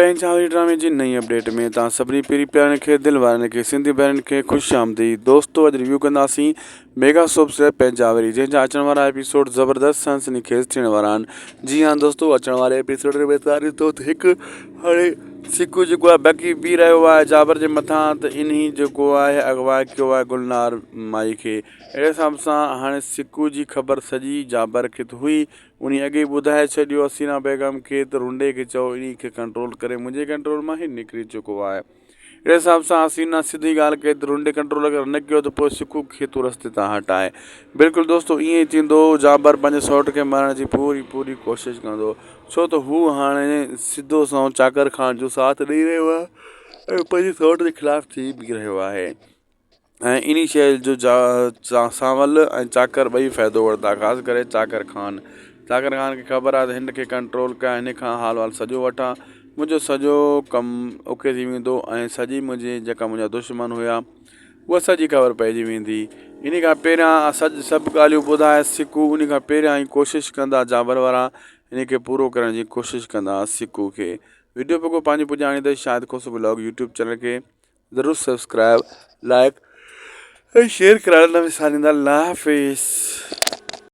پنهنجا وري ڊرامي جي نئين اپڊيٽ ۾ توهان سڀني پيري پيارن کي دل وارن کي سنڌي ڀائرن کي خوش آمديد دوستو اڄ ريويو ڪنداسين ميگا سوپ سيريل پنهنجا وري جنهن جا اچڻ وارا ايپيسوڊ زبردست سنسني خيز ٿيڻ وارا آهن جي ها دوستو اچڻ واري ايپيسوڊ ۾ ساري ٿو ته هڪ هاڻي سڪو جيڪو آهي بڪي بي رهيو آهي جابر جي مٿان ته انهي جيڪو آهي اغوا ڪيو آهي گلنار مائي کي اهڙي حساب سان هاڻي سڪو جي خبر سڄي جابر کي ته هئي انهي اڳي ئي ٻڌائي ڇڏيو حسينا بيگم کي ته رنڊي کي چئو انهي کي ڪنٽرول ڪري منهنجي ڪنٽرول مان هي نڪري چڪو آهي. اهڙي حساب سان حسينا سڌي ڳالهه ڪئي ته رنڊي ڪنٽرول اگر نه ڪيو ته پوء سکو کي تون رستي تان هٽاء. بلڪل دوستو ائين ئي ٿيندو جابر پنهنجي سئوٽ کي مارڻ جي پوري پوري ڪوشش ڪندو ڇو ته هو هاڻي سڌو سنئون چاڪر خان جو ساٿ ڏئي رهيو آهي ۽ پنهنجي سئوٽ جي خلاف ٿي به رهيو آهي. ۽ انهي شيء جو سانول ۽ چاڪر ٻئي فائدو وٺندا خاص ڪري چاڪر خان چاڪر خان کي خبر آهي ته هن کي ڪنٽرول ڪيان هن کان حال وال سڄو وٺان منهنجو سڄو ڪم اوڪي ٿي ويندو ۽ سڄي منهنجي جيڪا منهنجا دشمن هيا اها سڄي خبر پئجي ويندي انهي کان پهريان سڄ سڀ ڳالهيون ٻڌائي سکو انهي کان پهريان ئي ڪوشش ڪندا جابر وارا ان کي پورو ڪرڻ جي ڪوشش ڪندا سکو کي وڊيو پڳو پنهنجي پڄاڻي تي Shahid Khoso blog YouTube channel کي ضرور سبسڪرائب لائڪ ۽ شيئر ڪرڻ نه وساريندا الله حافظ.